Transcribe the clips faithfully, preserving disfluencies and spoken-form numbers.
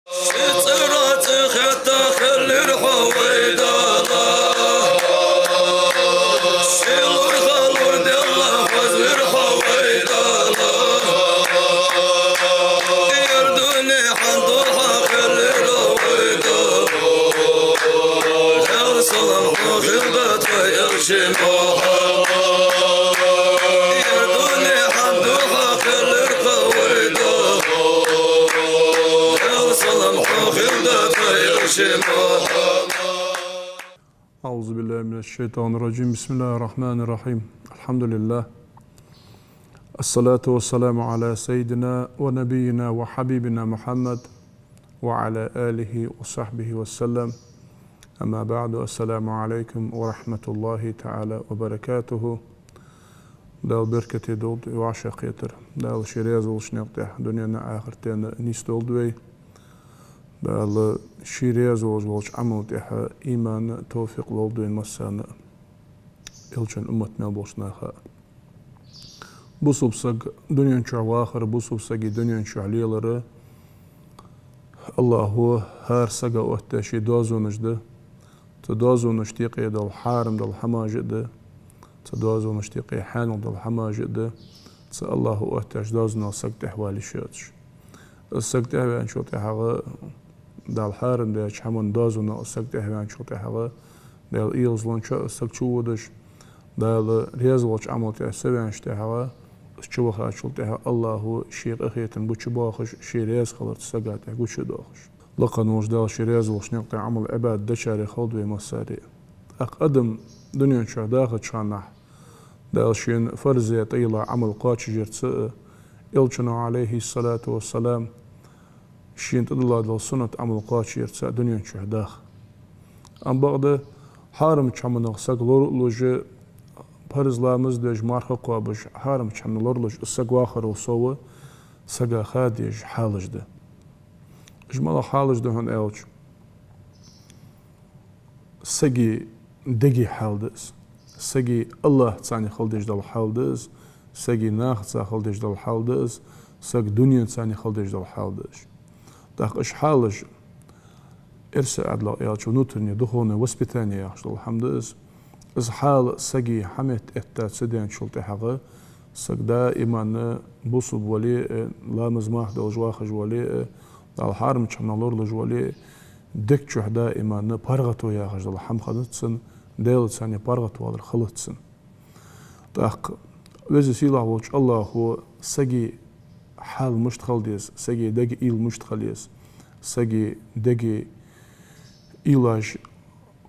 Ший цӀерах цӀи хетта хилар хьо, вай Дала. Ший лургах лур делла хозар хьо, вай Дала. Ер дунен хьан духьа хилар, вай Дала. Даьла салам хьона хилда тха, Элча Мухьаммад. Ер дунен хьан духьа хилар хьо, вай Дала. أعوذ بالله من الشيطان الرجيم. بسم الله الرحمن الرحيم. الحمد لله. الصلاة والسلام على سيدنا ونبينا وحبيبنا محمد وعلى آله وصحبه وسلم. أما بعد. السلام عليكم ورحمة الله تعالى وبركاته. Дала беркате долда вай вӀашагӀкхетар. Дала ший раьза волча наькъа тӀа дунен а, ахартен а нийсдолда вай. Дала ший раьза волаш волча Ӏамал тӀа иман а, товфикъ а лолда вайна массанена а, Элчан уммат мел болча наха а. Бусалба саг дунен чу вахар, бусалба сага дунен чу лелар, АллахӀа хӀара сага оттадаь ший доазонаш да. Цу доазонашта юкъе дола хьарам дола хӀамаш а да, цу доазонашта юкъе хьанал дола хӀамаш а да, цу АллахӀа оттадаьча доазонал саг тӀехвала йиш яц. Из саг тӀехваьнначул тӀехьагӀа, Дала хьарам даьча хӀаман доазонал из саг тӀехваьнначул тӀехьагӀа, Даьла эгӀазлончоа из саг чуводаш, Дала раьза волча Ӏамал тӀа ца ваьнначул тӀехьагӀа, из чувахачул тӀехьагӀа АллахӀа ший къахетам гучабоахаш, ший раьза хилар цу сага тӀа гучадоахаш. Лакха волча Дала ший раьза волча наькъа тӀа Ӏамал-Ӏибадат дечарех хилда вай массане а. ТӀаккха адам дунен чу дахача хана, Дала шийна фарз даь тӀайилла Ӏамал кхоачашъярца а, Элчано, عليه الصلاة والسلام, шийна тӀадилла дола суннат Ӏамал кхоачашъярца а дунен чу даха. Амма бакъда хьарамча хӀаманах саг лоралуш, фарз ламаз деш, марха кхоабаш, хьарамча хӀаманах лоралуш из саг вахарал совгӀа, сага ха дезаш хьалаш да. Уж малагӀа хьалаш да хьона аьлча, сага дега хьал да из, сага АллахӀаца хила дезаш дола хьал да из, сага нахаца хила дезаш дола хьал да из, сага дунеца хила дезаш дола хьал да из. ТӀаккха уж хьалаш, эрсий Ӏаьдалах аьлча, внутреннее духовное воспитание яхаш дола хӀама да из. Из хьал сага хьаметта этта ца даьнначул тӀехьагӀа, саг даиман бусалба вале а, ламаз-марха долаш вахаш вале а, Дала хьарамча хӀаманах лоралуш вале а, дег чу даиман паргӀато яхаш дола хӀама хиннад цун, Даьлаца паргӀатвалар хилац цун. ТӀаккха Веза-Сийлахь волча АллахӀа сага хьал мишта хила деза, сага дега уйла мишта хила еза, сага дега уйлаш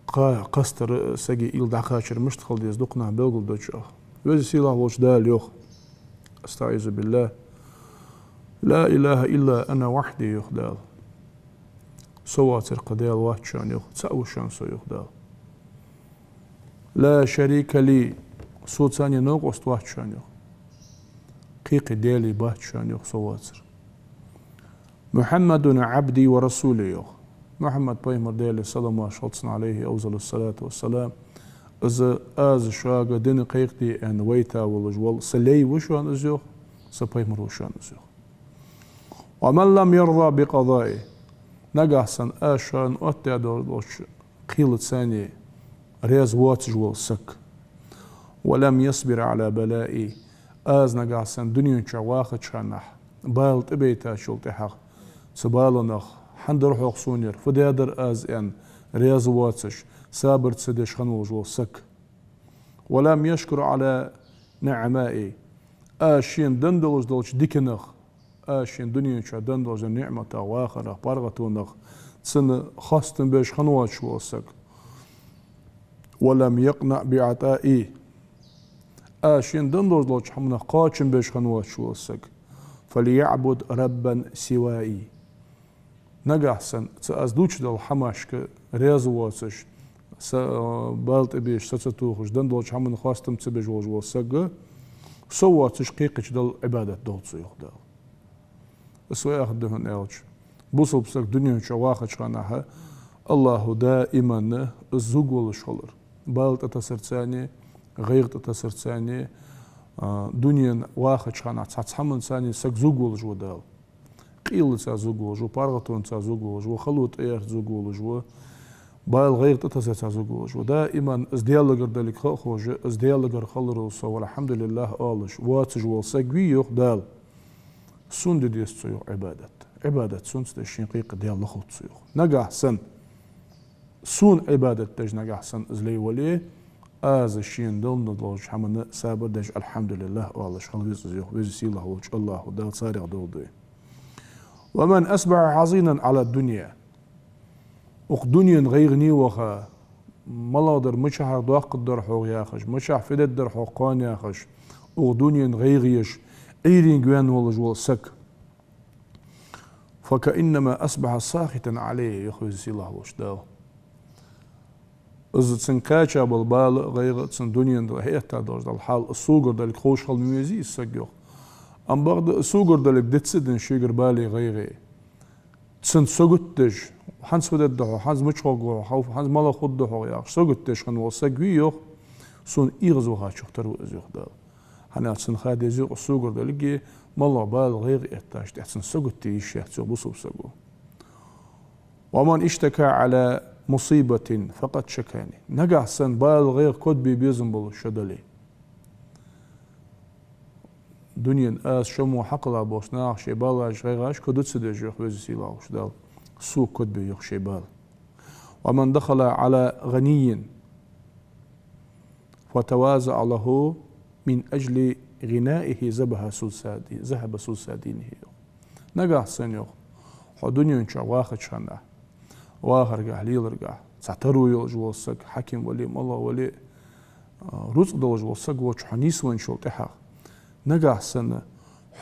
кха-, кхестар а, сага уйла дӀакхачар мишта хила деза дукха наха белгалдоаладу. Веза-Сийлахь волча Дала йоах: أستعيذ بالله. لا إله إلا أنا وحدي, йоах Дала. Со воацар кхы Даьла вац шоана, йоах, цаӀ ва шоана со, йоах Дала. لا شريك لي, соца новкъост вац шоана, йоах. Кхы-кхы даьлий бац шоана, йоах, со воацар. محمد عبدي ورسولي, йоах. Мухьаммад пайхамар, Даьлера салам-моаршал хилда цунна, عليه أفضل الصلاة والسلام, из аз шуга дин кхайкаде аьнна вайта волаш вола са лай ва шоана из, йоах, са пайхамар ва шоана из, йоах. ومن لم يرض بقضائي, нагахьа санна аз шоана оттадаь долча кхелаца раьза воацаш вола саг. ولم يصبر على بلائي, аз нагахьа санна дунен чу вахача хана бала тӀабайтачул тӀехьагӀа, цу баланах хӀана дар хьох сона ер, фу даьдар аз аьнна, раьза воацаш, сабар ца деш хинна волаш вола саг. ولم يشكر على نعمائي, аз шийна денна долаш долча диканах, аз шийна дунен чу денна долча ниӀматах, вахарах, паргӀатонах цунна хоастам беш хинна воацаш вола саг. ولم يقنع بعطائي, аз шийна денна долаш долча хӀаманах кхоачам беш хинна воацаш вола саг. فليعبد ربا سواي. Нагахьа санна цу аз дувцаш долча хӀамашка раьза воацаш, са, а, бала тӀабеш, са ца тохаш, денна долча хӀаманна хоастам ца беш волаш вола саг, со воацаш кхыкхача Далла Ӏибадат долда цо, йоах Дала. Из вай ахча да хьона аьлча, бусалба саг дунен чу вахача хана АллахӀа даиман из зувргволаш хилар, бала тӀатессарца, гӀайгӀа тӀатессарца, а, дунен вахача хана цхьацца хӀаманца саг зувргволаш ва Дала. къийлаца зуг волаш ва, паргӀатонца зуг волаш ва, хало тӀаярца зуг волаш ва, бала, гӀайгӀа тӀатасаца зуг волаш ва. Даиман из Даьлагара далга ха а ховш, из Даьлагара хиларал сов, «Алхьамдулиллахь» оалаш воацаш вола саг вий, йоах Дала, сона де деза цо, йоах, Ӏибадат. Ӏибадат сунца деш шийна кхайкха Даьла лохац цо, йоах. Нагахь санна сона Ӏибадат деш нагахь санна из лай вале, аз шийна далла долча хӀаманна сабар деш, «Алхьамдулиллахь» оалаш хила веза из, йоах, Веза Сийлахь волча АллахӀо, Дала царех долда вай. «ومن أصبح حزينا على الدنيا». Укх дунен гӀайгӀане ваха, малагӀдар мичахьара доаккхаргдар хьога яхаш, мичахьа фу дергдар хьога кхоана яхаш, укх дунен гӀайгӀа еш, Ӏуйренга ваьнна волаш вола саг, «فكأنما أصبح ساخطا عليه», йоах Веза Сийлахь волча Дала. Из цунга кхаьча бола бала а, гӀайгӀа а, цун дунен тӀа хьаэтта долаш дола хьал, из согара далга ховш хила ма везий из саг, йоах. Амма бакъда из согара далга диц а дина шийгара балеи гӀайгӀеи, цунна сагот деш, хӀанз фу дергда хьо, хӀанз мича гӀоргва хьо, хьо-, хӀанз малагӀа хургда хьога яхаш, сагот деш хинна вола саг вий, йоах, сона эгӀазвахачох тара ва из, йоах Дала. ХӀана аьлча цунна ха деза, йоах, из согара далга, малагӀа бала, гӀайгӀа эттача тӀехьа цунна сагот де йиш яц, йоах, бусалба саго. «ومن اشتكى على مصيبة فقد شكاني». Нагахь санна бала, гӀайгӀа кодбе безам болаш шо дале, дунен аз, шо мо хьакхелла болча наха шоай балаш, гӀайгӀаш кода ца деш, йоах Веза Сийлахь волча Дала, сога кодбе, йоах, шоай бала. «ومن دخل على غني فتواضع له من أجل غنائه ذهب ثلثا دي-، ذهب ثلثا دينه», йоах. Нагахь санна, йоах, хьо дунен чу вахача хана, вахаргахьа, леларгахьа, цхьа таро йолаш вола саг, хьаким вале, малагӀа вале, а, рузкъа долаш вола саг волча хьо нийсвенначул тӀехьагӀа, нагахь санна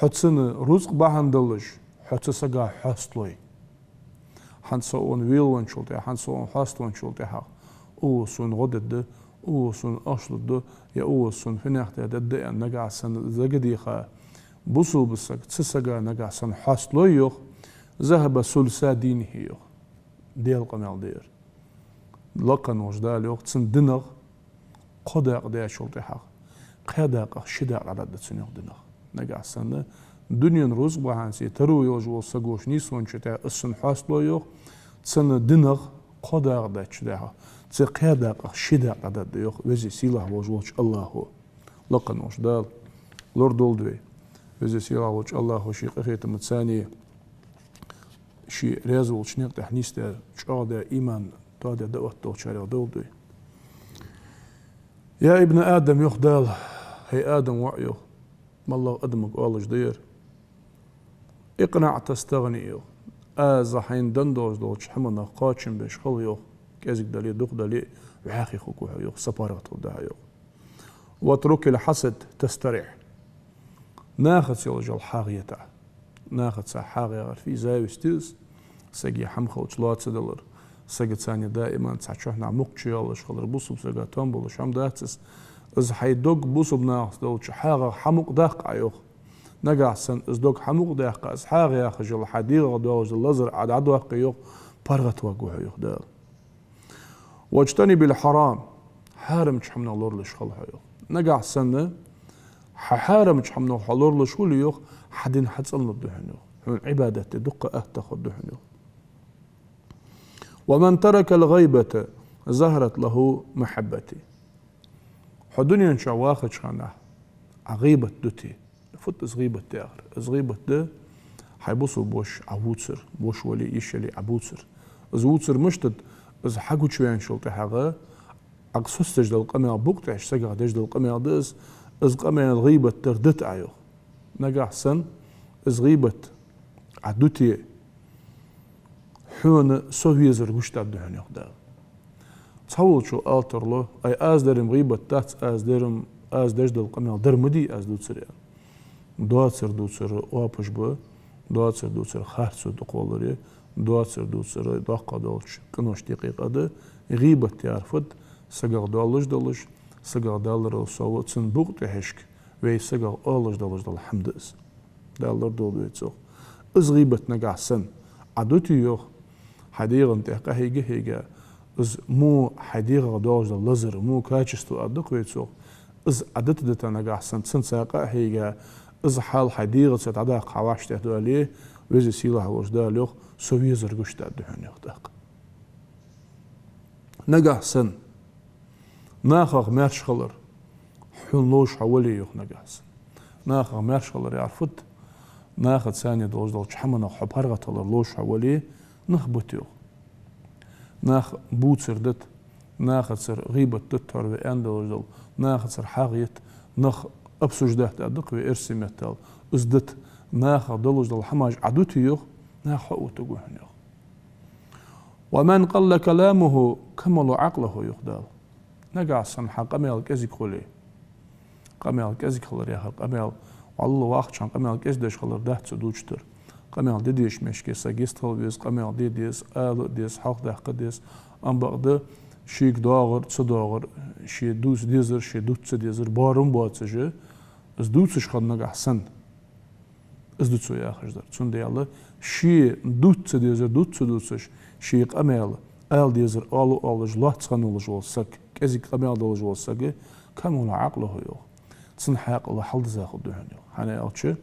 хьо цунна рузкъа бахьан долаш, хьо цу сага хьост лой. ХӀанз со укхунна велавенначул тӀехьагӀа, хӀанз со укхунна хьоставенначул тӀехьагӀа, укхо сона гӀо дергда, укхо сона ахча лургда, е укхо сона финех тӀа дергда аьнна, нагахь санна дагадеха бусалба саг цу сага нагахь санна хьост лой, йоах, «ذهب ثلثا دينه», йоах. Даьла къамаьл да ер. Лакха волча Дала йоах, цун динах кхо дакъа даьчул тӀехьагӀа кхаь дакъах ши дакъа дӀадаргда цун, йоах, динах. Нагахь санна дунен рузкъа бахьанца таро йолаш вола саг волча нийсвеннача тӀа из цунна хьост лой, йоах, цун динах кхо дакъа даьчул тӀехьагӀа цу кхаь дакъах ши дакъа дӀадаргда, йоах, Веза Сийлахь волаш волча АллахӀо. Лакха волча Дала лорадолда вай. Веза Сийлахь волча АллахӀо ший къахетамца царна, ший раьза волча наькъа тӀа нийсдаь, чӀоагӀдаь, иман тоадаь, даӀват долчарех долда вай. «يا ابن آدم», йоах Дала, хӀай Адама воӀ, йоах, малагӀча адамага оалаш да ер, «اقنع تستغن», йоах. Аз хьайна денна долаш долча хӀаманах кхоачам беш хила, йоах, кӀезига дале а, дукха дале а, вӀаьхий хургва хьо, йоах, са паргӀата хургда хьа, йоах. «واترك الحسد تسترح». Нахаца йолаш йола хьагӀ йита Ӏа. Нахаца хьагӀ яхар фуй? Зависть да из, сага хӀама хилча лоа ца далар, сага царна даиман цхьан чухьнахьа мукъа чуйоалаш хилар, бусалба сага тоам болаш хӀама дац из. Из хьай дог бусалба нахаца долча хьагӀах хьамукъадаккха Ӏа, йоах. Нагахь санна из дог хьамукъадаьккха, из хьагӀ яхаш йола хьа дегӀах долаш дола лазар Ӏа дӀадоаккхе, йоах, паргӀата варгва хьо, йоах Дала. «واجتنب الحرام», хьарамча хӀаманах лоралуш хила хьо, йоах. Нагахь санна хьа хьарамча хӀаманах хьо лоралуш хуле, йоах, хьа дин хьацӀенлургда хьона, йоах. Хьона Ӏибадат де дукха аттагӀа хургда хьона, йоах. «ومن ترك الغيبة ظهرت له محبتي». Хьо дунен чу вахача хана Ӏа гӀийбат дите. Фуд из гӀийбат яхар? Из гӀийбат да хьай бусалба воша Ӏа вувцар, воша вале, йиша яле Ӏа бувцар. Из вувцар мишта да? Из хьагучаваьнначул тӀехьагӀа Ӏа соцадеш дола къамаьл, букъ тӀехьашка сагах деш дола къамаьл да из. Из къамаьл, гӀийбат дар дита Ӏа, йоах. Нагахь санна из гӀийбат Ӏа дите, хьона со везар гучадаргда хьона, йоах Дала. Цхьаволчо ала тарлу: «Ай, аз дар-м гӀийбат дац, аз дар-м, аз деш дола къамаьл дар ма дий аз дувцаре». Доацар дувцар оапаш ба, доацар дувцар харцо дукхагӀа лоре, доацар дувцар доккхагӀа долча къиношта юкъе къа да. ГӀийбат яхар фуд? Сагах доаллаш долаш, сагах даларал сов, цун букъ тӀехьашка вай сагах оалаш долаш дола хӀама да из. Дала лорадолда вай цох. Из гӀийбат нагахь санна Ӏа дите, йоах, хьай дегӀа тӀа къахьийга-хьийга, из мо хьай дегӀах долаш дола лазар, мо качество аргда-кх вай цох. Из Ӏа дита-дита нагахь санна цунца къа а хьийга, из хьал хьай дегӀаца дӀадаккха хьа вӀаштӀехьадоале, Веза-Сийлахь волча Дала йоах: со везар гуш да хьона, йоах, тӀаккха. Нагахь санна нахах маьрша хилар хьона ловш хьо вале, йоах, нагахь санна. Нахах маьрша хилар яхар фуд? Нахаца цхьана долаш долча хӀаманах хьо паргӀата хилар ловш хьо вале, нах бита, йоах. Нах бувцар дита, нахацара гӀийбат дита хьо, вай аьнна долаш дола, нахацара хьагӀ йита, нах обсуждать даь да-кх вай эрсий меттала, из дита, нахах долаш дола хӀамаш Ӏа дите, йоах, нах хьо а вутаргва хьона, йоах. «ومن قل كلامه كمل عقله», йоах Дала. Нагахь санна хьа къамаьл кӀезига хуле, къамаьл кӀезига хилар яхар, къамаьл, валлахӀи, вахача хана къамаьл кӀезига деш хилар дац цо дувцаш дар. Къамаьл де дезача мехка саг йистхила веза, къамаьл де деза, ала а деза, хьалхадаккха а деза, ам бакъда шийга доагӀар, ца доагӀар, ше дувца дезар, ше дувца ца дезар боарам боацаш, из дувцаш хинна нагахь санна. Из да цо яхаш дар. Цундела ше дувца ца дезар дувца ца дувцаш, ший къамаьл ала дезар ала а оалаш, лоацца хинна волаш вола саг, кӀезига къамаьл долаш вола саг, «كمل عقله», йоах, цун хьаькъал хьалдиза хургда хьона, йоах. ХӀана аьлча,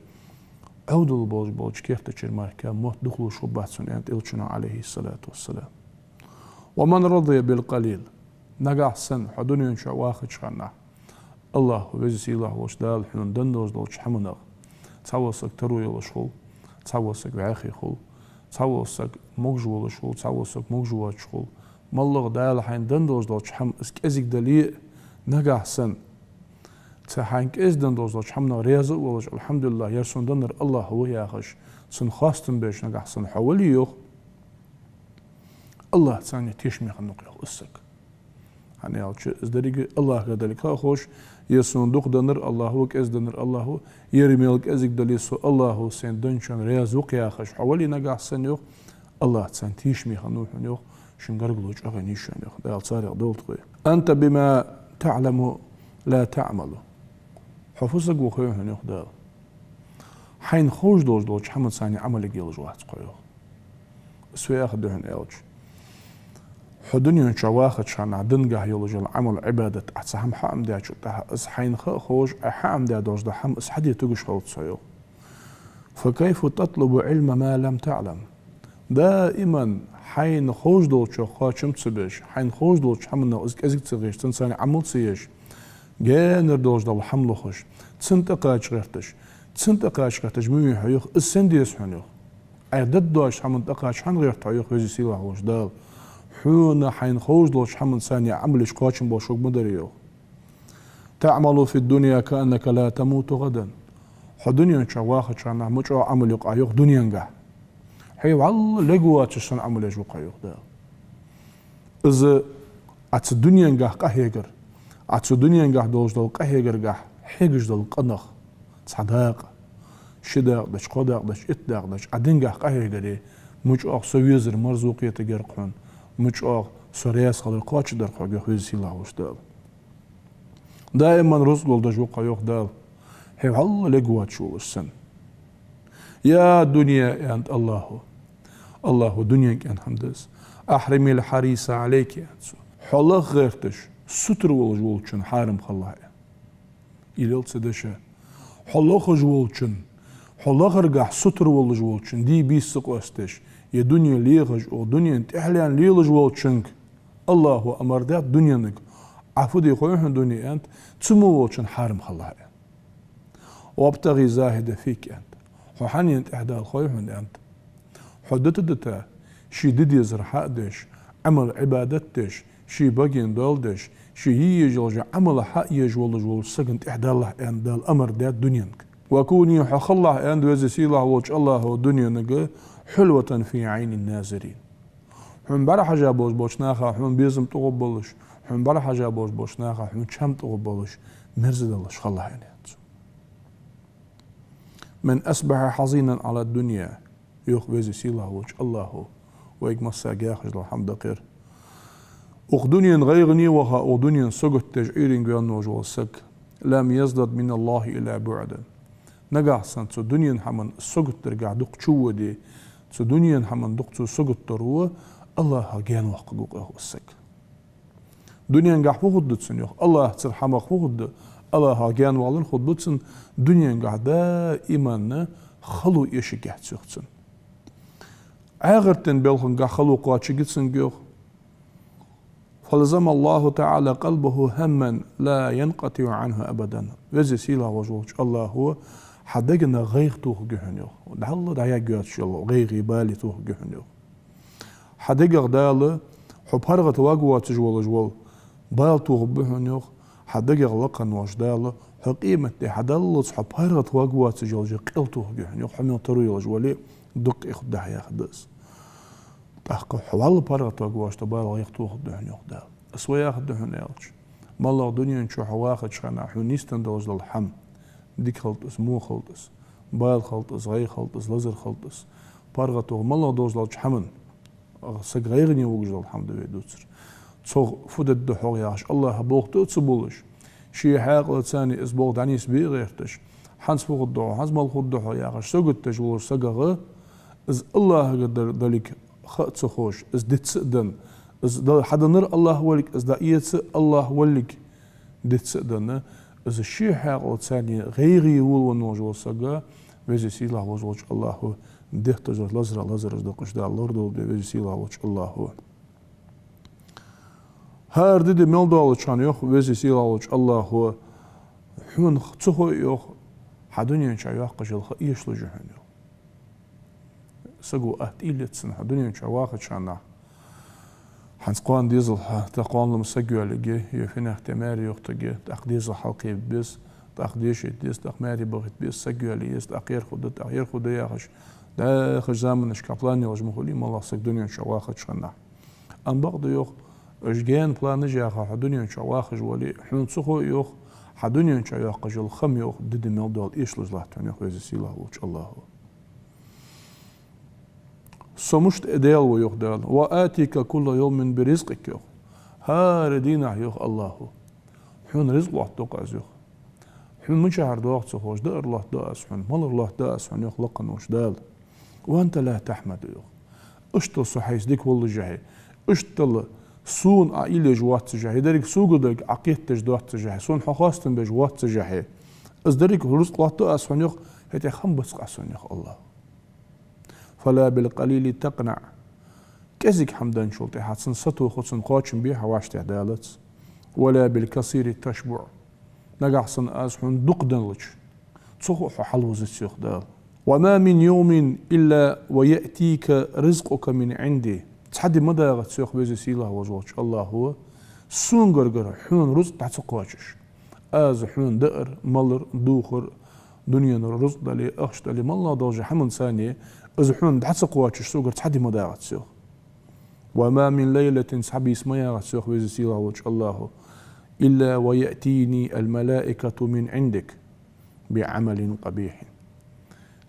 Ӏовдал болаш болча керта чура мара мотт дукха лувш хургбац хьона, аьннад Элчано, عليه الصلاة والسلام. «ومن رضي بالقليل». Нагахь санна хьо дунен чу вахача хана, АллахӀа, Веза-Сийлахь волча Дала хьона денна долаш долча хӀаманах цхьавола саг таро йолаш хул, цхьавола саг вӀаьхий хул, цхьавола саг могаш волаш хул, цхьавола саг могаш воацаш хул. МоллагӀа Дала хьайна денна долаш долча хӀаман из кӀезига дале а, нагахь санна цу хьайна кӀезига денна долаш долча хӀаманах раьза а волаш, «АлхьамдулиллахӀ, ер сона деннар АллахӀа ва», яхаш, цунна хоастам беш нагахь санна хьо вале, йоах, АллахӀаца цхьана тешаме хиннав-кх, йоах, из саг. ХӀана аьлча, из деррига АллахӀагара далга ха а ховш, ер сона дукха деннар АллахӀа ва, кӀезига деннар АллахӀа ва, ер мел кӀезига дале а, со АллахӀа сайна денначунна раьза ва-кх яхаш хьо вале нагахь санна, йоах, АллахӀаца цхьана тешаме хиннав хьона, йоах, шун гаргало чӀоагӀа йийнай шоана, йоах. Дала царех долда вай. «أنت بما تعلم لا تعمل». Хьо фу саг ва хой хьона, йоах Дала. Хьайна ховш долаш долча хӀаманца цхьана Ӏамал е а елаш вац-кх хьо, йоах. Из фу яхар да хьона аьлча, хьо дунен чу вахача хана динагахьа йолаш йола Ӏамал, Ӏибадат, Ӏа цхьа хӀама хьаӀомадаьчул тӀехьагӀа, из хьайна ха а ховш, Ӏа хьаӀомадаь долаш дола хӀама, из хьаде тугаш хилац хьо, йоах. «فكيف تطلب العلم ما لم تعلم». Даиман хьайна ховш долчох кхоачам ца беш, хьайна ховш долча хӀаманах из кӀезига ца хеташ, цунца цхьана Ӏамал ца еш, гаьнара долаш дола хӀама лохаш, цунна тӀакхача гӀерташ, цунна тӀакхача гӀерташ ма вий хьо, йоах, из сенна деза хьона, йоах. Ӏайха дергдолча хӀаманна тӀакхача хӀана гӀерт хьо, йоах Веза-Сийлахь волча Дала? Хьона хьайна ховш долча хӀаманца цхьана Ӏамал еш кхоачам болаш хургма дарий, йоах. «تعمل في الدنيا كأنك لا تموت غدا». Хьо дунен чу вахача хана мича Ӏамал е-кх Ӏа, йоах, дуненгахьа. Хье вӀалла лергвоацаш санна Ӏамал еш ва-кх хьо, йоах Дала. Из Ӏа цу дуненгахьа къахьегар, Ӏа цу дуненгахьа долаш дола къахьегаргахьа хьегаш дола къа нах, цхьа дакъа, ши дакъа дича, кхо дакъа дича, итт дакъа дича, Ӏа дингахьа къахьегаре, мича со везар марзо кхетаргья-кх хьона, мича со раьза хилар кхоачаргдар-кх хьога, йоах Веза-Сийлахь волча Дала. Даиман рузкъа лургдолаш ва-кх хьо, йоах Дала, хье вӀалла лергвоацаш волаш санна. «يا دنيا», аьннад АллахӀа. АллахӀа дунен кӀен хӀама да из. «أحرمي الحريص عليك», аьннад цо. Хьо лаха гӀерташ сутара волаш волчунна хьарам хилалахь, аьнна. Из лел цу деша. Хьо лохаш волчунна, хьо лахаргахьа сутара волаш волчунна, дий-бийса ца къоастадеш, е дуне лехаш, укх дунен тӀехьленна лелаш волчунга АллахӀа амар даьд дуненга. Ӏа фу де хой хьона, дуне, аьннад, цу мо волчунна хьарам хилалахь, аьнна. «وابتغ زاهدا فيك», аьннад. Хьо хьанна тӀехьа дала хой хьона, аьннад. Хьо дита-дита, ше де дезар хьа а деш, Ӏамал, Ӏибадат деш, ше баге доал деш, ше е езаш йола Ӏамал хьа а еш волаш волча сагана тӀехьа далалахь, аьнна, Дала амар даьд дуненга. «وكوني», хьо хилалахь, аьннад Веза-Сийлахь волча АллахӀа дуненга, «حلوة في عين الناظرين». Хьона бӀарахьажа болаш болча наха хьона безам тӀагӀоргболаш, хьона бӀарахьажа болаш болча наха хьона чам тӀагӀоргболаш, мерза далаш хилалахь, аьннад цо. «من أصبح حزينا على الدنيا», йоах Веза-Сийлахь волча АллахӀа, вайга массанега яхаш дола хӀама да-кх ер. Укх дунен гӀайгӀане ваха, укх дунен саготдеш Ӏуйренга ваьнна волаш вола саг, «لم يزدد من الله إلا بعدا». Нагахьа санна цу дунен хӀаман саготдаргахьа дукха чуводе, цу дунен хӀаман дукха цо саготдоро, АллахӀах гаьнаваккхаргва-кх, йоах, из саг. Дуненгахьа фу хургда цунна, йоах, АллахӀацара хӀамах фу хургда, АллахӀах гаьнавалар хургба цунна, дуненгахьа даиман хало эшаргьяц, йоах, цунна. ГӀагӀартен балхангахь хало кхоачаргья цунга, йоах. فألزم الله تعالى قلبه هما لا ينقطع عنه أبدا. Веза сийлахь волаш волча АллахӀо хьа дегах гӀайгӀа тохаргья хьона, йоах. ДӀахо дӀаяргйоацаш йола гӀайгӀеи балеи тохаргья хьона, йоах. Хьа дегах Дала хьо паргӀата варгвоацаш волаш вола бала тохаргба хьона, йоах. Хьа дегах лакха волаш Дала хьо къематди хьадаллалца хьо паргӀата варгвоацаш йола къел тохаргья хьона, йоах. Хьо мел таро йолаш вале, дукха ихуд дӀахьехаргда из. ТӀаккха хьо валла паргӀата варгвоацаш дола бала гӀайгӀа тохаргда хьона, йоах Дала. Из фу яхаргда хьона аьлча, моллагӀа дунен чу хьо вахача хана хьона нийсденна долаш дола хӀама, дика хилда из, во хилда из, бала хилда из, гӀайгӀа хилда из, лазар хилда из, паргӀата ваха моллагӀа долаш долча хӀаман, саг гӀайгӀане вугаш дола хӀама да вай дувцар. Цох фу дергда хьогӀ яхаш, АллахӀа болх тӀа а ца бувлаш, ший хьаькъалца из болх дӀанийсбе а гӀерташ, хӀанз фу хургда хьогӀ, хӀанз мала хургда хьогӀ яхаш, сагот деш волаш сагах, из АллахӀагара дар далиг ха а ца ховш, из диц а денна, из да-, хьаденнар АллахӀ волга, из дӀаэца а АллахӀ волга диц а денна, из ший хьаькъалца гӀайгӀе волавенна волаш вола саг, Веза сийлахь волаш волча АллахӀо деттазар лазар, лазараш дакъаш Дала лорадолда вай, Веза сийлахь волча АллахӀо. ХӀара ди де мел доалача хана, йоах Веза сийлахь волча АллахӀо, хьона ца хой, йоах, хьа дунен чу йоаккхаш йола ха эшалуш я хьона, йоах. Саго атта уйла еццан хьо дунен чу вахача хана, хӀанз кхоана дезал хьа, тӀаккха кхоана лам саг йоалларгья, е финах тӀа маьре йохийтаргья, тӀаккха дезал хьалкхебе беза, тӀаккха дешийта деза, тӀаккха маьре бахийта беза, саг йоалае еза, тӀаккха ер хургда, тӀаккха ер хургда яхаш, дӀаьхача заманашка план йолаш ма хулий моллагӀа саг дунен чу вахача хана. Ам бакъда, йоах, уж гаьна планаш яха хьо дунен чу вахаш вале, хьона ца хой, йоах, хьа дунен чу йоаккхаш йола ха-м, йоах, ди де мел дола эшалуш латт хьона, йоах Веза сийлахь волча АллахӀо. Со мишта Даьла ва, йоах Дала, وآتيك كل يوم برزقك, йоах. ХӀара дийнахьа, йоах АллахӀо, хьона рузкъа лоаттадергда Аз, йоах. Хьона мичахьара доагӀа ца ховш, даар лоаттаду Аз хьона, малар лоаттаду Аз хьона, йоах лакха волаш Дала. وأنت لا تحمد, йоах. Иштта Со хьайца дика воллашехь, иштта Сона Ӏа уйла еш воаццашехь, деррига Сога долга Ӏа кхетадеш доаццашехь, Сона хьо хоастам беш воаццашехь, из деррига рузкъа лоаттаду Аз хьона, йоах, хӀаьта хӀама бац-кх Аз хьона, йоах АллахӀо. فلا بالقليل تقنع. КӀезига хӀама денначул тӀехьагӀа цунна сатохе, цунна кхоачам бе хьа вӀаштӀехьа далац. ولا بالكثير تشبع. Нагахьа санна Аз хьона дукха деннача, цох а хьо хьалвизац, йоах Дала. وما من يوم إلا ويأتيك رزقك من عندي. Цхьа ди ма дагӀац, йоах Веза сийлахь волаш волча АллахӀо, Сона гаргара хьона рузкъа дӀа ца кхоачаш. Аз хьона даар, малар, духар, дуненара рузкъа дале, ахча дале, моллагӀа долча хӀаманца из хьона дӀа ца кхоачаш Согара цхьа ди ма дагӀац, йоах. وما من ليلة, цхьа бийса ма ягӀац, йоах Веза сийлахь волча АллахӀо, إلا ويأتيني الملائكة من عندك بعمل قبيح.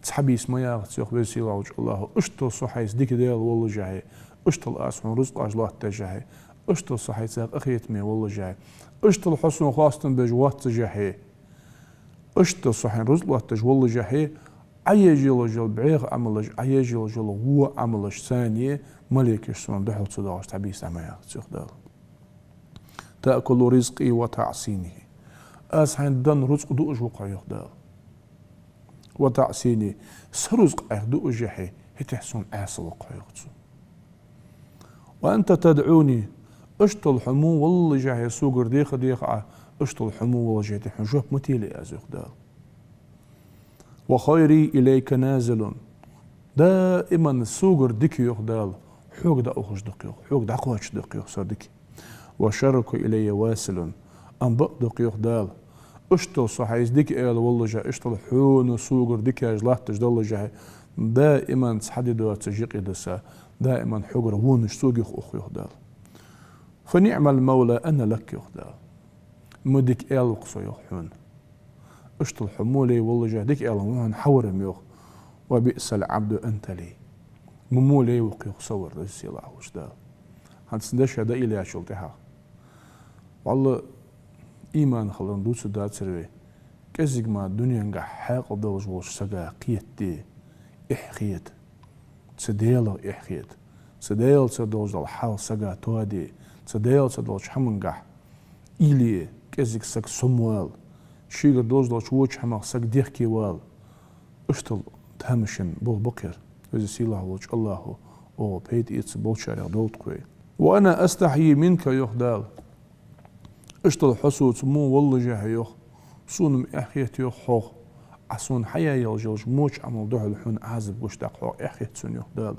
Цхьа бийса ма ягӀац, йоах Веза сийлахь волча АллахӀо, иштта Со хьайца дика Даьла воллашехь, иштта Аз хьона рузкъаш лоаттадешехь, иштта Со хьайца къахетаме воллашехь, иштта хьо Сона хоастам беш воаццашехь, иштта Со хьайна рузкъа лоаттадеш воллашехь, Ӏа еш йолаш йола бӀеха Ӏамалаш, Ӏа еш йолаш йола во Ӏамалашца малейкаш Сона духьал ца доагӀаш цхьа бийса дӀа ма ягӀац, йоах Дала. تأكل رزقي وتعصيني. Аз хьайна денна рузкъа дуаш ва-кх хьо, йоах Дала. وتعصيني. Са рузкъа Ӏайха дуашехь, хӀаьта Сона Ӏаьса ва-кх хьо, йоах цо. وأنت تدعوني. Иштта хьо мо воллашехь, Согара деха-деха Ӏа, иштта хьо мо воллашехь, хьона жоп ма телий Аз, йоах Дала. وخيري إليك نازل. Даиман Согара дика, йоах Дала, хьога дӀаухаш да-кх, йоах, хьога дӀакхоачаш да-кх, йоах, Са дика. وشرك إلي واصل. Ам бакъда-кх, йоах Дала, иштта Со хьайца дика аьла воллашехь, иштта хьона Согара дикаш латташ доллашехь, даиман цхьа ди доацаш юкъе да Са, даиман хьогара вонаш Сога юха ух, йоах Дала. فنعم المولى أنا لك, йоах Дала. Ма дика аьла ва-кх Со, йоах, хьона. Иштта хьо мо лай воллашехь, дика аьла ва хьона хьавар-м, йоах. وبئس العبد أنت لي. Ма мо лай ва-кх, йоах, Са вар, Веза сийлахь волча Дала. ХӀанз цун деша дӀаийла яьчул тӀехьагӀа, валлахӀи, иман хиларах дувцаргдацар вай, кӀезига мара дуненгахь хьаькъал долаш волча сага кхетаде, эхь хета. Цу Даьлах эхь хета. Цу Даьлаца долаш дола хьал сага тоаде. Цу Даьлаца долча хӀамангахь уйла е, кӀезига саг сомавала, шийгара долаш долча воча хӀамах саг дехкевала. Иштта тамашийна болх ба-кх ер. Веза сийлахь волча АллахӀо Оаха пайда эца болчарех долда-кх вай. «وأنا أستحيي منك», йоах Дала. Иштта хьо соца во воллашехь, йоах, сона-м эхь хет, йоах, хьох, Ӏа сона хьаяь йолаш йолча воча Ӏамала духьал хьона Ӏазап гуш даккха хьох эхь хет сона, йоах Дала.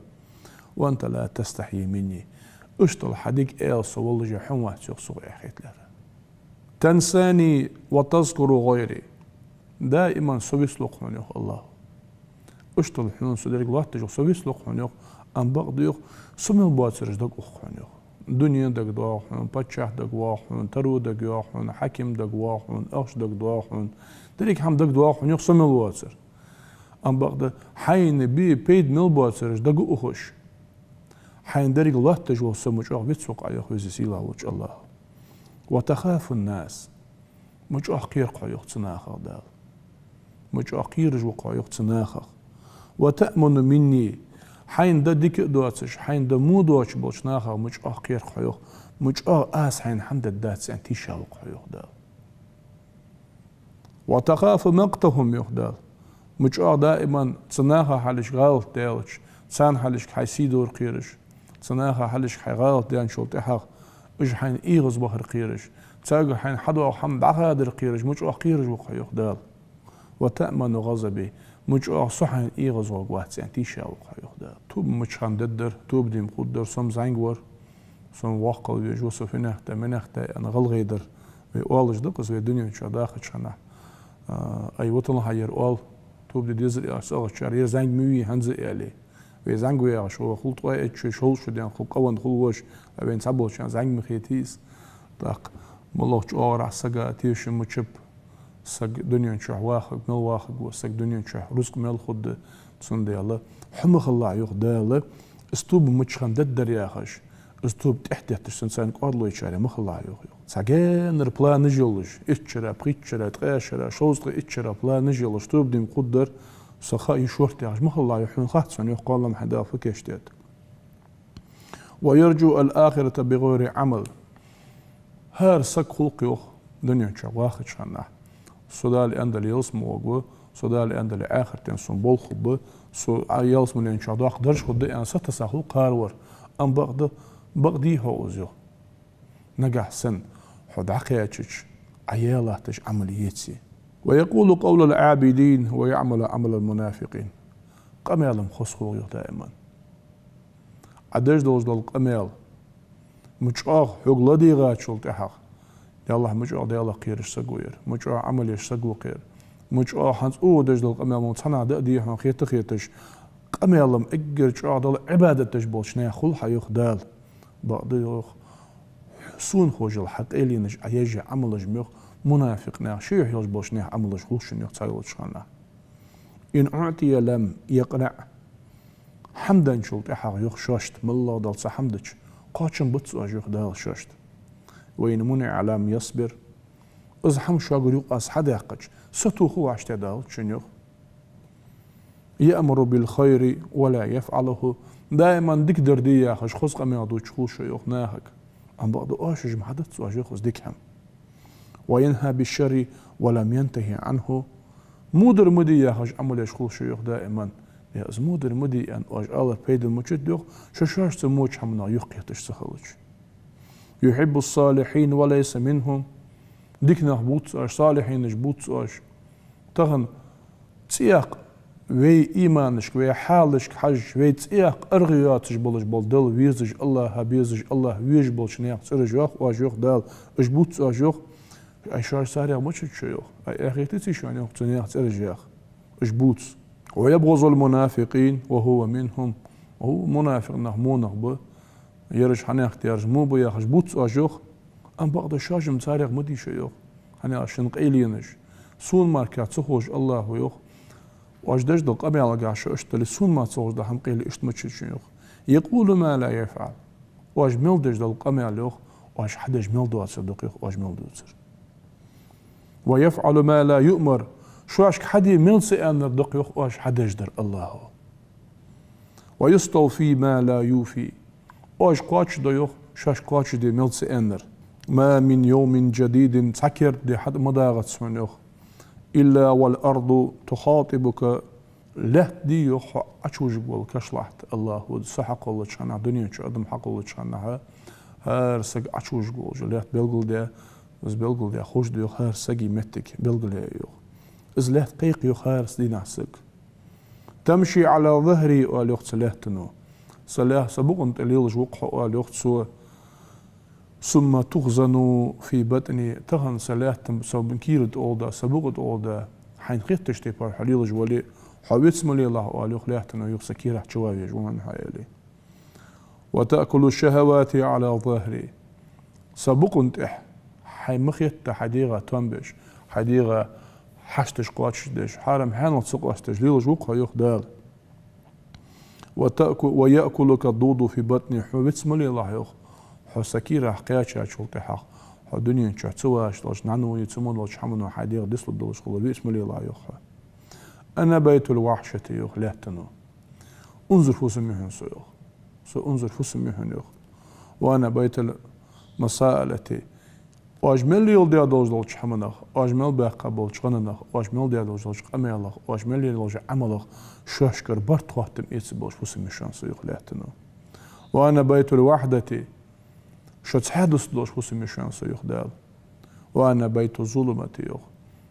«وأنت لا تستحي مني». Иштта хьа дика аьла со воллашехь, хьо вац, йоах, сох эхь хетар. «تنساني وتذكر غيري». Даиман со вицлу-кх хьона, йоах АллахӀа. Иштта хьона со деррига лоатташ ва, со вицлу-кх хьона, йоах, амма бакъда, йоах, со мел боацараш дагаух хьона, йоах. Дуне дагадоагӀа хьона, паччахь дагадоагӀа хьона, таро дагайоагӀа хьона, хьаким дагадоагӀа хьона, ахча дагадоагӀа хьона, деррига хӀама дагадоагӀа хьона, йоах, со мел воацар. Амма бакъда хьайна бе пайда мел боацараш дагаухаш, хьайна деррига лоатташ вола со ма чӀоагӀа вицву-кх Ӏа, йоах, Веза-Сийдола волча АллахӀа. «وتخاف الناس». Ма чӀоагӀа кхер-кх хьо, йоах, цу нахах, Дала. Ма чӀоагӀа кхераш ва-кх хьо, йоах, цу нахах. «وتأمن مني». Хьайна дан дика а доацаш, хьайна дан во доацаш болча нахах ма чӀоагӀа кхер-кх хьо, йоах. Ма чӀоагӀа аз хьайна хӀама дергдац аьнна тийша ва-кх хьо, йоах Дала. «وتخاف مقتهم», йоах Дала. Ма чӀоагӀа даиман цу наха хьалхашка гӀалат даьлча, царна хьалхашка хьай сий дора кхераш, цу наха хьалхашка хьай гӀалат даьнначул тӀехьагӀа уж хьайна эгӀазвахар кхераш, царга хьайна хьадоагӀа хӀама дӀахадар кхераш, ма чӀоагӀа кхераш ва-кх хьо, йоах Дала. «وتأمن غضبي», ма чӀоагӀа со хьайна эгӀазваргвац аьнна тийша ва-кх хьо, йоах Дала. Тоба мича хана дергдар, тоба дийна хургдар, со-м зӀамига вар, со-м воккхал везаш ва, со финехта, минехта аьнна гӀалгӀай дар. Вай оалаш да-кх из, вай дунен чу дахача хана. А, ай, ватал хьа ер оал, тоба де дезар аьлча, цӀагӀарчар, ер зӀамига ма вий хӀанз а, аьле. Вай зӀамига ваьгӀаш ва, хул ткъаь итт шу, шовзткъа шу даьнна хул, къавенна хул воаш, а вайна цхьаболчарна зӀамига ма хетий из. ТӀаккха моллагӀча оагӀорахьа сага тешам мичаб, саг дунен чу вахарг мел вахаргва, саг дунен чу рузкъа мел хургда, цундела хьо ма хилалахь, йоах Дала, из тоба мича хана дергдар яхаш, из тоба тӀехьа детташ санна царна кӀоаргӀалойчарех ма хилалахь, йоах, йоах. Цхьа гаьнара планаш йолаш, итт шера, пхийтта шера, ткъаь шера, шовзткъаь итт шера планаш йолаш тоба дийна хургдар, со ха йиш йолаш яхаш ма хилалахь, йоах, хьона хац хьона, йоах, кхоллам хьайна Дала фу кийчдаьд. «ويرجو الآخرة بغير عمل». ХӀара саг хул-кх, йоах, дунен чу вахача хана: со Дала аьннадале ялсмала варгва, со Дала аьннадале ахартен сона болх хургба, со а ялсмален чу доккха дарж хургда аьнна сатесса хул кхаравар. Амма бакъда, бакъдий хьогӀ из, йоах, нагахьа санна хьо дӀакхаьчача, Ӏа яь латташ Ӏамал еце. «ويقول قول العابدين ويعمل عمل المنافقين». Къамаьл-м хоза хул, йоах, даиман. Ӏа деш долаш дола къамаьл ма чӀоагӀа хьога ладийгӀачул тӀехьагӀа, Даллахь, ма чӀоагӀа Далах кхераш саг ва ер, ма чӀоагӀа Ӏамал еш саг ва-кх ер, ма чӀоагӀа хӀанз оаха деш дола къамаьл ма цхьаннахьа да а дий хьона хета-хеташ, къамаьл-м эггара чӀоагӀа Далла Ӏибадат деш болча наьха хул хьа, йоах Дала. Бакъда, йоах, сона ховш йола хьа къайленаш, Ӏа еш йола Ӏамалаш-м, йоах, мунафикъ наьха, шоайха йолаш болча наьха Ӏамалаш хул шоана, йоах, цхьайолча хана. «إن أعطي لم يقنع». ХӀама денначул тӀехьагӀа, йоах, шоашта, моллагӀа Дала цхьа хӀама деннача, кхоачам бац оаш, йоах Дала, шоашта. «وإن منع لم يصبر». Из хӀама шугара юкъе аз хьадаьккхача, сатоха вац те Дала шоана, йоах. «يأمر بالخير ولا يفعله». Даиман дика дар де яхаш, хоза къамаьл дувцаш хул шо, йоах, нахага. Амма бакъда оаш уж-м хьадац оаш, йоах, из дика хӀама. «وينهى بالشر ولم ينته عنه». Во дар ма де яхаш Ӏамал еш хул шо, йоах, даиман. Е, из во дар ма де аьнна оаш алар пайда мичад, йоах, шо шоаш цу воча хӀаманах юхакхеташ ца хилча. «يحب الصالحين وليس منهم». Дика нах бувц оаш, салихьинаш бувц оаш. Тахан цӀаькха вай иманашка, вай хьалашка хьажача, вай цӀаькха аргӀа йоацаш болаш бола Далла везаш, АллахӀа безаш, АллахӀ везаш болча наьха цӀераш йоах оаш, йоах Дала, уж бувц оаш, йоах. Ай, шоаш царех мичад шо, йоах. Ай, эхь хетаций шоана, йоах, цу наьха цӀераш яха. Уж бувц. «ويبغض المنافقين وهو منهم». О, мунафикъ нах во нах ба, ераш хьанехк тераш во ба яхаш бувц оаш, йоах. Амма бакъда шоаш-м царех ма дий шо, йоах. ХӀана аьлча шун къайленаш, сона мара ца ховш АллахӀа, йоах. Оаш деш дола къамаьлагахьа шо иштта дале, сона мара ца ховш дола хӀама, къайле иштта мичад шун, йоах. «يقول ما لا يفعل». Оаш мел деш дола къамаьл, йоах, оаш хьадеш мел доацар да-кх, йоах, оаш мел дувцар. «ويفعل ما لا يؤمر». Шоашка хьаде мел ца аьннар да-кх, йоах, оаш хьадеш дар АллахӀа. «ويستوفي ما لا يوفي». Оаш кхоачашду, йоах, шоашка кхоачашде мел ца аьннар. «ما من يوم جديد», цхьа керда ди хьатӀа ма дагӀац хьона, йоах. «إلا والأرض تخاطبك Лаьтта да йоах хьо Ӏочувужаргвола кашлахьта. АллахӀа, со хьакхоллача хана, дунен чу адам хьакхоллача хана, хӀара саг Ӏочувужаргволаш лаьтта белгалдаь, из белгалдаь ховш да йоах хӀара сага моттиг, белгалъяь йоах. Из лаьтта кхайкх йоах хӀара дийнахьа саг. «تمشي على ظهري», оал йоах цу лаьттано. Са лаь-, са букъа тӀа лелаш ва-кх хьо, оал йоах цо. «ثم تخزن في بطني», тахан са лаьтта, са кийра тӀа оал да, са букъа тӀа оал да, хьайна хеттача тайпара хьо лелаш вале, хьо виц ма лелахь, оал йоах лаьттано, юха са кийрахь чу ван везаш ва хьо, аьле. «وتأكل الشهوات على ظهري». Са букъа тӀа хьайна ма хетта хьай дегӀа тоам беш, хьай дегӀа хьашташ кхоачашдеш, хьарам-хьанал ца къоастадеш лелаш ва-кх хьо, йоах Дала. «وتأكل، ويأكلك الدود في بطني», хьо виц ма лелахь, йоах, хьо са кийрахь кхаьчачул тӀехьагӀа, хьо дунен чу ца вагӀаш долча нӀано е цу мо долча хӀамано хьай дегӀ дицлургдолаш хилар виц ма лелахь, йоах хьо. «أنا بيت الوحشة», йоах лаьттано. Унзара фусам я хьона со, йоах. Со унзара фусам я хьона, йоах. «وأنا بيت المساءلة». Оаш мел леладаь долаш долча хӀаманах, оаш мел баьккха болча гӀанах, оаш мел даь долаш долча къамаьлах, оаш мел леладаь долча Ӏамалах шоашкара барт хоттам эца болаш фусам я шоана со, йоах лаьттано. «وأنا بيت الوحدة». Шо цхьаь дусаргдолаш фусам я шоана со, йоах Дала. «وأنا بيت الظلمة», йоах.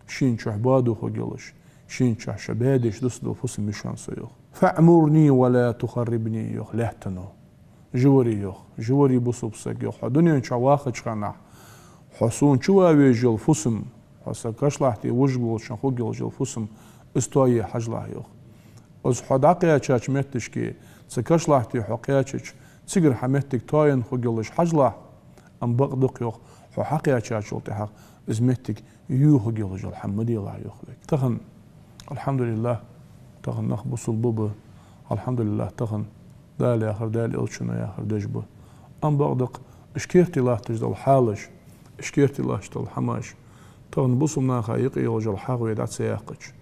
Шийна чухь боадо хургйолаш, шийна чухь шо баьдеш дусаргдола фусам я шоана со, йоах. «فاعمرني ولا تخربني», йоах лаьттано. Живари, йоах, живари, бусалба саг, йоах, хьо дунен чу вахача хана, хьо сона чу ван везаш йола фусам, хьо са кашлахьте вужаргволчоа хургйолаш йола фусам, из тоае хьажалахь, йоах. Из хьо дӀакхаьчача моттигашка, цу кашлахьте хьо кхаьчача, цигара хьа моттиг тоаенна хургйолаш хьажалахь, амма бакъда-кх, йоах, хьо хьакхаьчачул тӀехьагӀа из моттиг юха хургйолаш йола хӀама ма делахь, йоах вайга. Тахан, алхьамдулиллахӀ, тахан нах бусалба ба, алхьамдулиллахӀ, тахан Дала яхар, Даьла Элчано яхар деш ба. Амма бакъда-кх, уж керте латташ дола хьалаш, уж керте латташ дола хӀамаш, тахан бусалба наха юкъе йолаш йола хьагӀ вай дӀа ца яьккхача.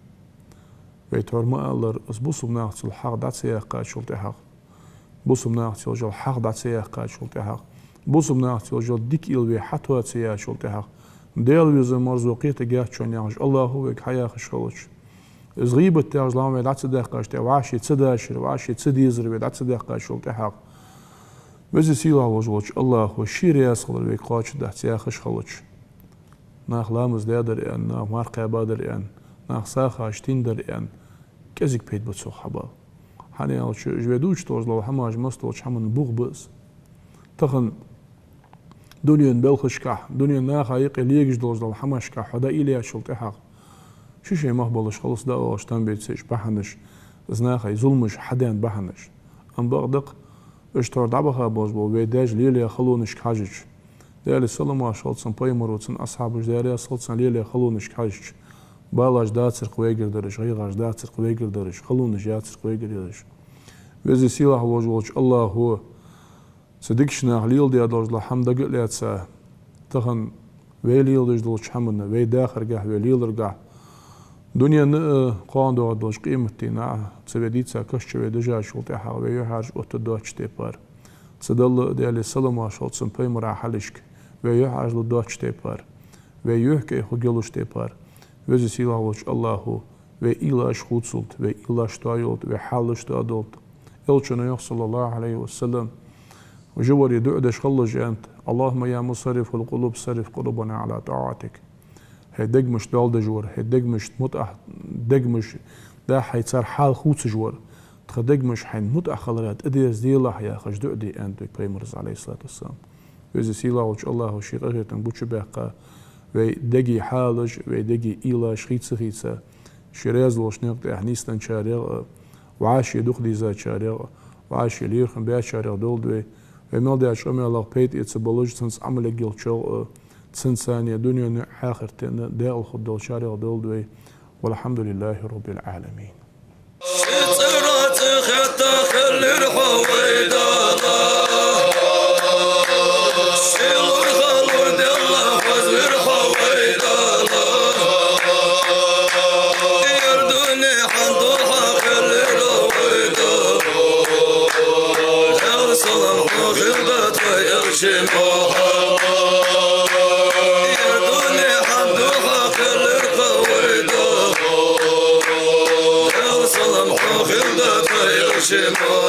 Вай тхьовра ма аллара, из бусалба нахаца йола хьагӀ дӀа ца яьккхачул тӀехьагӀа, бусалба нахаца йолаш йола хьагӀ дӀа ца яьккхачул тӀехьагӀа, бусалба нахаца йолаш йола дика уйла вай хьатоа ца яьчул тӀехьагӀа, Даьла Веза-Марзо кхетаргьяц шоана яхаш, АллахӀа вайга хьаяхаш хилча, из гӀийбат яхаш лам вай дӀа ца даьккхача, тӀе вӀаши ца дашар, вӀаши ца дезар вай дӀа ца даьккхачул тӀехьагӀа, Веза-Сийлахь волаш волча АллахӀа ший раьза хилар вайга кхоачашдеш ца яхаш хилча, наха ламаз даьдар аьнна, наха марха кхаьбадар аьнна, наха сагӀаш теннадар аьнна, кӀезига пайда ба цох хьабала. ХӀана аьлча, уж вай дувцаш долаш дола хӀамаш массадолча хӀаман бух ба из. Тахан дунен балхашкахь, дунен наха юкъе легаш долаш дола хӀамашкахь хьо дӀаийла яьчул тӀехьагӀа, ши-ши мах болаш халас дӀаоалаш там бецаш бахьанаш, из наха зуламаш хьадаьнна бахьанаш. Амма бакъда-кх, уж тхьовра дӀабаха болаш бола вай даьша лелаяь халонашка хьежача, Даьла салам-моаршал хилда цунна, пайхамара, цун асхьабаша, Даьла раьза хилва царна, лелаяь халонашка хьежача, балаш дацар-кх вайгара дараш, гӀайгӀаш дацар-кх вайгара дараш, халонаш яцар-кх вайгара дараш. Веза-Сийлахь волаш волча АллахӀа цу дикача наха леладаь долаш дола хӀама дага а лаьца, тахан вай леладеш долча хӀаманна, вай дахаргахь, вай леларгахь, дунен а, кхоана доагӀаш долча къематдийнахьа, цу вай дийца каша чу вай дажачул тӀехьагӀа вай юхьӀаьржа оттаргдоацача тайпара, цу Далла а, Даьла салам-моаршал хилда цунна, пайхамара хьалхашка вай юхьӀаьржлургдоацача тайпара, вай юхь кӀай хургйолча тайпара, Веза-Сийлахь волча АллахӀа вай уйлаш хувцалда, вай уйлаш тоаялда, вай хьалаш тоадолда. Элчано йоах, саллаллахӀу Ӏалайхи ва саллам, живари дуӀа деш хилалаш аьннад: «اللهم يا مصرف القلوب صرف قلوبنا على طاعتك». ХӀай дегамаш доал деш вар, хӀай дегамашта мутӀахь, дегамаш дахьаш цар хьал хувцаш вар, тха дегамаш хьайна мутӀахь хилара тӀадерзаделахь, яхаш дуӀа де аьннад вайга пайхамара, Ӏалайхи ссалату вассалам. Веза-Сийлахь волча АллахӀа ший къахетам гучабаьккха, вай дега хьалаш, вай дега уйлаш хийца-хийца, ший раьза волча наькъа тӀа нийсденначарех а, вӀаши дукха дезачарех а, вӀаши лерхӀам баьчарех долда вай. Вай мел даьча къамаьлах пайда эца болаш, цунца Ӏамал ергйолчарех а, цунца цхьана дунен а, ахартен а даькъала хургдолчарех долда вай. والحمد لله رب العالمين. Ши цӀера цӀихетта хиллар хьо, вай Дала. Ши лур халур делла хозар хьо, вай Дала. Ер дунен хьан духьа хиллар, вай Дала. Ер салам хьо хилда тха Элча Мухьаммад. Ер дунен хьан духьа хиллар хьо, вай Дала. Ер салам Чего